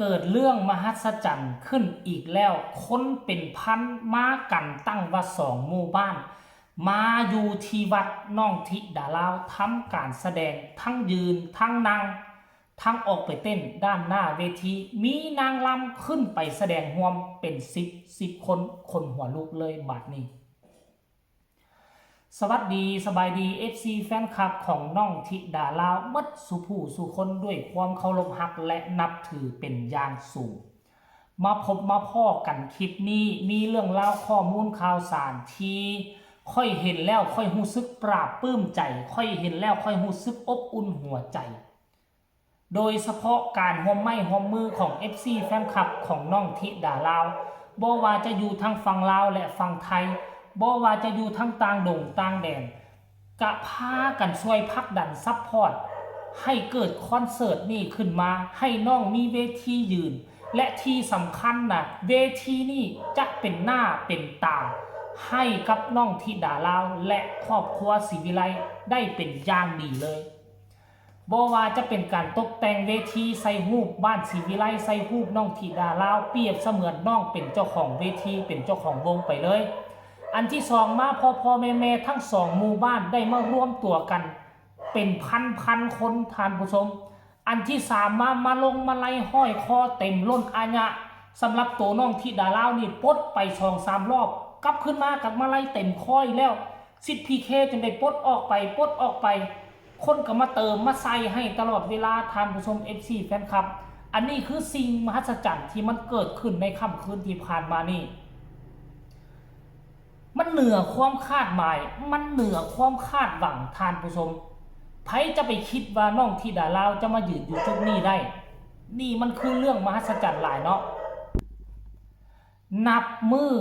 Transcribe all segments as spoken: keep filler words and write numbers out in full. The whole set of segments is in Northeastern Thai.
เกิดเรื่องมหัศจรรย์ขึ้นอีกแล้ว คนเป็นพันมากันตั้งว่าสองหมู่บ้าน มาอยู่ที่วัด น้องธิดาลาวทำการแสดง ทั้งยืน ทั้งนั่ง ทั้งออกไปเต้นด้านหน้าเวที มีนางรำขึ้นไปแสดงร่วมเป็นสิบ สิบคน ขนหัวลุกเลยบาดนี้ สวัสดี สบายดี เอฟซี แฟนคลับของน้องธิดาลาวหมดสู่ผู้สู่คน ด้วยความเคารพฮักและนับถือเป็นอย่างสูง มาพบมาพ้อกันคลิปนี้ มีเรื่องราวข้อมูลข่าวสารที่ข้อยเห็นแล้วข้อยรู้สึกปลาบปลื้มใจ ข้อยเห็นแล้วข้อยรู้สึกอบอุ่นหัวใจ โดยเฉพาะการร่วมไม้ร่วมมือของ เอฟซี แฟนคลับของน้องธิดาลาว บ่ว่าจะอยู่ทางฝั่งลาวและฝั่งไทย บ่ว่าจะอยู่ทางต่างดงต่างแดน กะพากันช่วยผลักดันซัพพอร์ต ให้เกิดคอนเสิร์ตนี้ขึ้นมา ให้น้องมีเวทียืน และที่สำคัญนะ เวทีนี้จะเป็นหน้าเป็นตา ให้กับน้องธิดาลาวและครอบครัวศรีวิไลได้เป็นอย่างดีเลย บ่ว่าจะเป็นการตกแต่งเวทีใส่รูปบ้านศรีวิไล ใส่รูปน้องธิดาลาว เปรียบเสมือนน้องเป็นเจ้าของเวที เป็นเจ้าของวงไปเลย อันที่สองมา พ่อพ่อแม่แม่ทั้งสองหมู่บ้านได้มารวมตัวกัน เป็นพันพันคนท่านผู้ชม อันที่สามมา มาลงมาลัยห้อยคอเต็มล้นอาญะ สำหรับตัวน้องธิดาลาวนี่ปลดไปสองสามรอบ กลับขึ้นมากับมาลัยเต็มคออีกแล้ว สิทธิ์พีเคจนได้ปลดออกไป ปลดออกไป คนก็มาเติมมาใส่ให้ตลอดเวลาท่านผู้ชม เอฟซี แฟนคลับ อันนี้คือสิ่งมหัศจรรย์ที่มันเกิดขึ้นในค่ำคืนที่ผ่านมานี่ มันเหนือความคาดหมาย มันเหนือความคาดหวังท่านผู้ชม ไผจะไปคิดว่าน้องธิดาลาวจะมายืนอยู่จุดนี้ได้ นี่มันคือเรื่องมหัศจรรย์หลายเนาะ นับมื้อ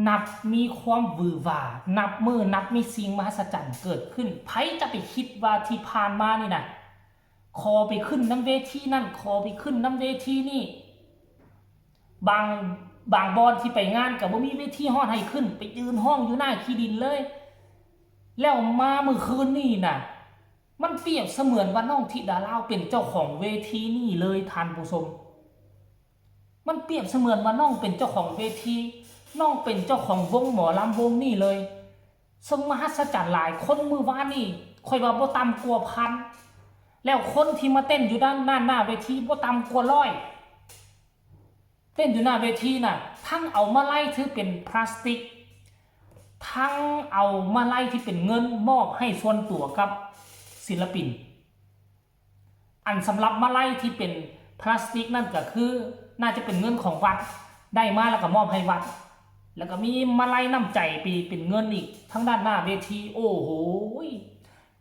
นับมีความหวือหวา นับมื้อนับมีสิ่งมหัศจรรย์เกิดขึ้น ไผจะไปคิดว่าที่ผ่านมานี่นะ ขอไปขึ้นนำเวทีนั่น ขอไปขึ้นนำเวทีนี่ บาง บางบ่อนที่ไปงานก็บ่มีเวทีฮอดให้ขึ้น ไปยืนฮ้องอยู่หน้าขี้ดินเลย แล้วมามื้อคืนนี่นะ มันเปรียบเสมือนว่าน้องธิดาลาวเป็นเจ้าของเวทีนี่เลยท่านผู้ชม มันเปรียบเสมือนว่าน้องเป็นเจ้าของเวที น้องเป็นเจ้าของวงหมอลำวงนี่เลย ซึ่งมหัศจรรย์หลาย คนมื้อวานนี่ ข้อยว่าบ่ต่ำกว่าพัน แล้วคนที่มาเต้นอยู่ด้านหน้า หน้าเวทีบ่ต่ำกว่าร้อย เต้นอยู่หน้าเวทีน่ะ ทั้งเอามาลัยที่เป็นพลาสติก ทั้งเอามาลัยที่เป็นเงินมอบให้ส่วนตัวกับศิลปิน อันสำหรับมาลัยที่เป็นพลาสติกนั่นก็คือ น่าจะเป็นเงินของวัด ได้มาแล้วก็มอบให้วัด แล้วก็มีมาลัยน้ำใจไปเป็นเงินอีก ทั้งด้านหน้าเวที โอ้โหย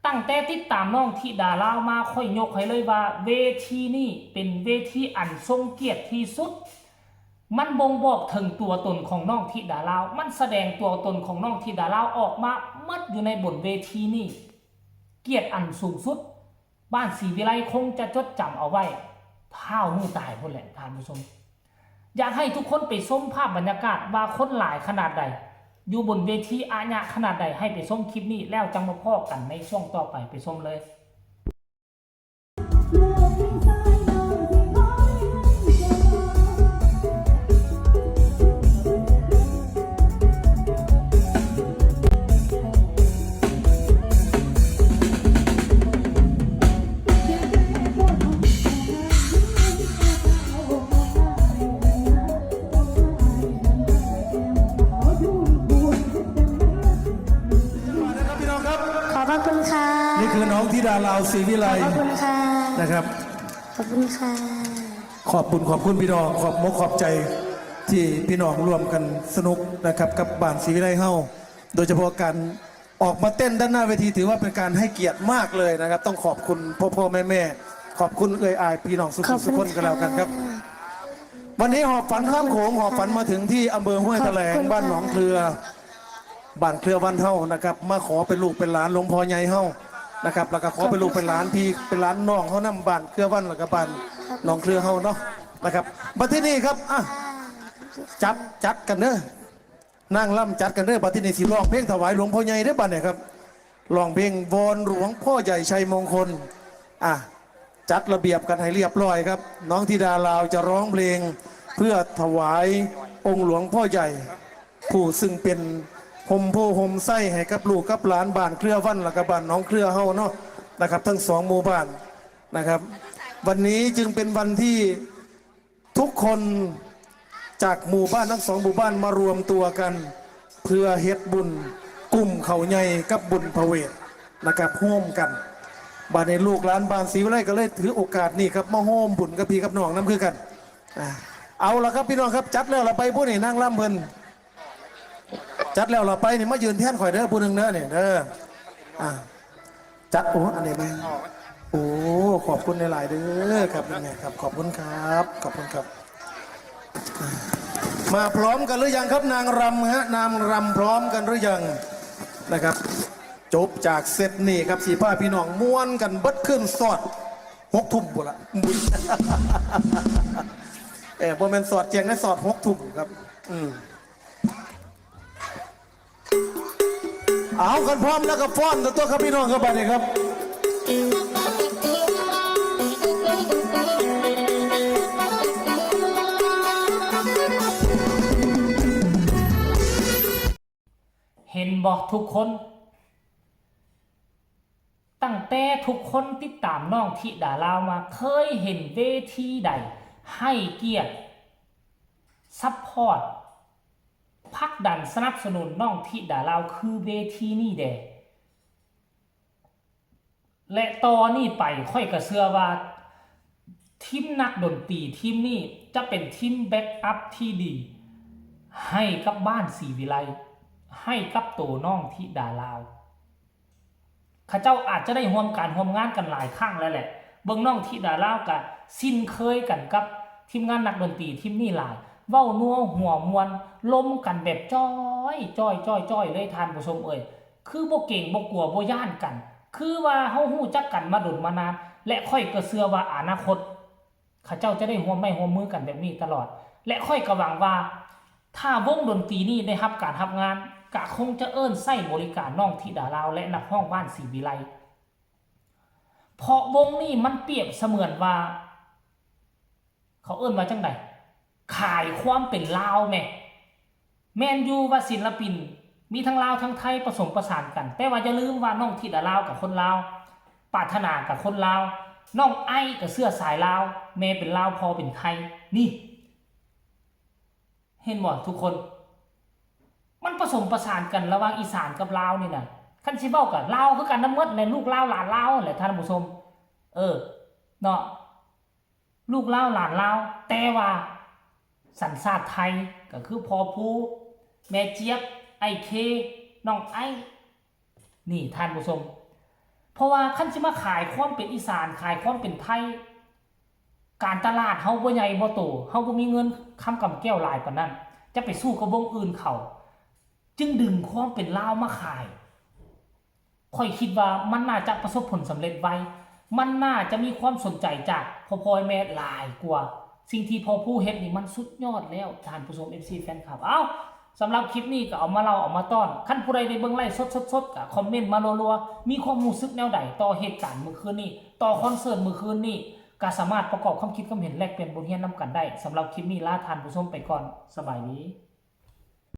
ตั้งแต่ติดตามน้องธิดาลาวมา ข้อยยกให้เลยว่าเวทีนี้เป็นเวทีอันทรงเกียรติที่สุด มันบ่งบอกถึงตัวตนของน้องธิดาลาว มันแสดงตัวตนของน้องธิดาลาวออกมาหมดอยู่ในบนเวทีนี้ เกียรติอันสูงสุด บ้านศรีวิไลคงจะจดจำเอาไว้ เท่ามื้อตายพู้นแหละท่านผู้ชม อยากให้ทุกคนไปชมภาพบรรยากาศว่าคนหลายขนาดใด อยู่บนเวทีอาญะขนาดใด ให้ไปชมคลิปนี้ แล้วจังมาพ้อกันในช่วงต่อไป ไปชมเลย นะครับพี่น้องครับ ขอบพระคุณค่ะ นี่คือน้องธิดาลาวศรีวิไล ขอบพระคุณค่ะ นะครับ ขอบคุณค่ะ ขอบคุณ ขอบคุณพี่น้อง ขอบมกขอบใจที่พี่น้องร่วมกันสนุกนะครับ กับบ้านศรีวิไลเฮา โดยเฉพาะการออกมาเต้นด้านหน้าเวที ถือว่าเป็นการให้เกียรติมากเลยนะครับ ต้องขอบคุณพ่อพ่อแม่แม่ ขอบคุณเอื้อยอ้ายพี่น้องสุข ขอบคุณ สุขคนกันแล้วกันครับ ค่ะ วันนี้หอบฝันข้ามโขง หอบฝันมาถึงที่อำเภอห้วยแถลง ขอบคุณค่ะ บ้านหนองเครือ บ้านเครือวันเฮานะครับ มาขอเป็นลูกเป็นหลานหลวงพ่อใหญ่เฮานะครับ แล้วก็ขอเป็นลูกเป็นหลานพี่เป็นหลานน้องเฮานำ บ้านเครือวัน แล้วก็บ้านหนองเครือเฮาเนาะนะครับ บัดที่นี่ครับ อ่ะ จับ จัดกันเด้อ นางรำจัดกันเด้อ บัดที่นี่สิร้องเพลงถวายหลวงพ่อใหญ่เด้อบัดเนี่ยครับ ร้องเพลงวอนหลวงพ่อใหญ่ชัยมงคล อ่ะ จัดระเบียบกันให้เรียบร้อยครับ น้องธิดาลาวจะร้องเพลงเพื่อถวายองค์หลวงพ่อใหญ่ ผู้ซึ่งเป็นโฮมโพธิ์โฮมไส้ให้กับลูกกับหลานบ้านเครือวันและก็บ้านหนองเครือเฮาเนาะนะครับ ทั้งสองหมู่บ้านนะครับ วันนี้จึงเป็นวันที่ทุกคนจากหมู่บ้านทั้งสองหมู่บ้านมารวมตัวกัน เพื่อเฮ็ดบุญกุ้มข้าวใหญ่กับบุญพระเวทนะครับ ร่วมกัน บัดนี้ลูกหลานบ้านศรีวิไลก็เลยถือโอกาสนี้ครับ มาร่วมบุญกับพี่กับน้องนำคือกัน อ่า เอาละครับพี่น้องครับ จัดแล้วละไปผู้นี่นางรำเพิ่น จัดแล้วละไปนี่มายืนแทนข่อยเด้อผู้หนึ่งเด้อนี่เด้อ อ่า จัด โอ้ อันนี้ไหม โอ้ ขอบคุณหลายๆเด้อครับแม่ครับ ขอบคุณครับ ขอบคุณครับ มาพร้อมกันหรือยังครับนางรำฮะ นางรำพร้อมกันหรือยังนะครับ จบจากเซตนี้ครับสิพาพี่น้องม่วนกันเบิดขึ้นสอดหกทุ่มบุนละ เออบ่แม่นสอดแจ้งนะ สอดหกทุ่มครับ อืม เอากันพร้อมแล้วก็ฟ้อนกันตัวครับพี่น้องครับบัดนี้ครับ เห็นบ่ทุกคน ตั้งแต่ทุกคนติดตามน้องธิดาลาวมา เคยเห็นเวทีใดให้เกียรติ support ผลักดันสนับสนุนน้องธิดาลาวคือเวทีนี้แด่ และต่อนี้ไปข้อยก็เชื่อว่า ทีมนักดนตรีทีมนี้จะเป็นทีมแบ็กอัพที่ดี ให้กับบ้านศรีวิไล ให้กับโตน้องธิดาลาว เขาเจ้าอาจจะได้ร่วมการร่วมงานกันหลายครั้งแล้วแหละ เบิ่งน้องธิดาลาวก็ซินเคยกันกับทีมงานนักดนตรีทีมนี้หลาย เว้านัวหัวม่วน ลมกันแบบจ้อยจ้อยจ้อยจ้อยเลยท่านผู้ชมเอ่ย คือบ่เกรงบ่กลัวบ่ย้านกัน คือว่าเฮาฮู้จักกันมาดนมานาน และข้อยก็เชื่อว่าอนาคต เขาเจ้าจะได้ร่วมไม้ร่วมมือกันแบบนี้ตลอด และข้อยก็หวังว่า ถ้าวงดนตรีนี้ได้รับการรับงาน ก็คงจะเอิ้นใช้บริการน้องธิดาลาวและนักร้องบ้านศรีวิไล เพราะวงนี้มันเปรียบเสมือนว่า เขาเอิ้นว่าจั่งใด ขายความเป็นลาวแหม แม่นอยู่ว่าศิลปิน มีทั้งลาวทั้งไทยผสมผสานกัน แต่ว่าอย่าลืมว่าน้องธิดาลาวก็คนลาว ปรารถนาก็คนลาว น้องไอก็เชื้อสายลาว แม่เป็นลาวพ่อเป็นไทย นี่ เห็นบ่ทุกคน มันผสมผสานกันระหว่างอีสานกับลาวนี่นะ คันสิเว้าก็ลาวคือกันนำหมดแหละ ลูกลาวหลานลาวแหละท่านผู้ชม เออ เนาะ ลูกลาวหลานลาว แต่ว่าสัญชาติไทยก็คือพ่อภู แม่เจี๊ยบ ไอ้เค น้องไอ้ นี่ท่านผู้ชม เพราะว่าคันสิมาขายความเป็นอีสาน ขายความเป็นไทย การตลาดเฮาบ่ใหญ่บ่โต เฮาบ่มีเงินคำกำแก้วหลายปานนั้น จะไปสู้กับวงอื่นเขา จึงดึงความเป็นลาวมาขาย ข้อยคิดว่ามันน่าจะประสบผลสำเร็จไว มันน่าจะมีความสนใจจากพ่อพ่อแม่หลายกว่า สิ่งที่พ่อภูเฮ็ดนี่มันสุดยอดแล้ว ท่านผู้ชม เอฟซี แฟนคลับ เอ้า สำหรับคลิปนี้ก็เอามาเล่าเอามาต้อน คันผู้ใดได้เบิ่งไลฟ์สดๆๆ ก็คอมเมนต์มารัวๆ มีความรู้สึกแนวใดต่อเหตุการณ์มื้อคืนนี้ ต่อคอนเสิร์ตมื้อคืนนี้ ก็สามารถประกอบความคิดความเห็นแลกเปลี่ยนบทเรียนนำกันได้ สำหรับคลิปนี้ลาท่านผู้ชมไปก่อน สบายดี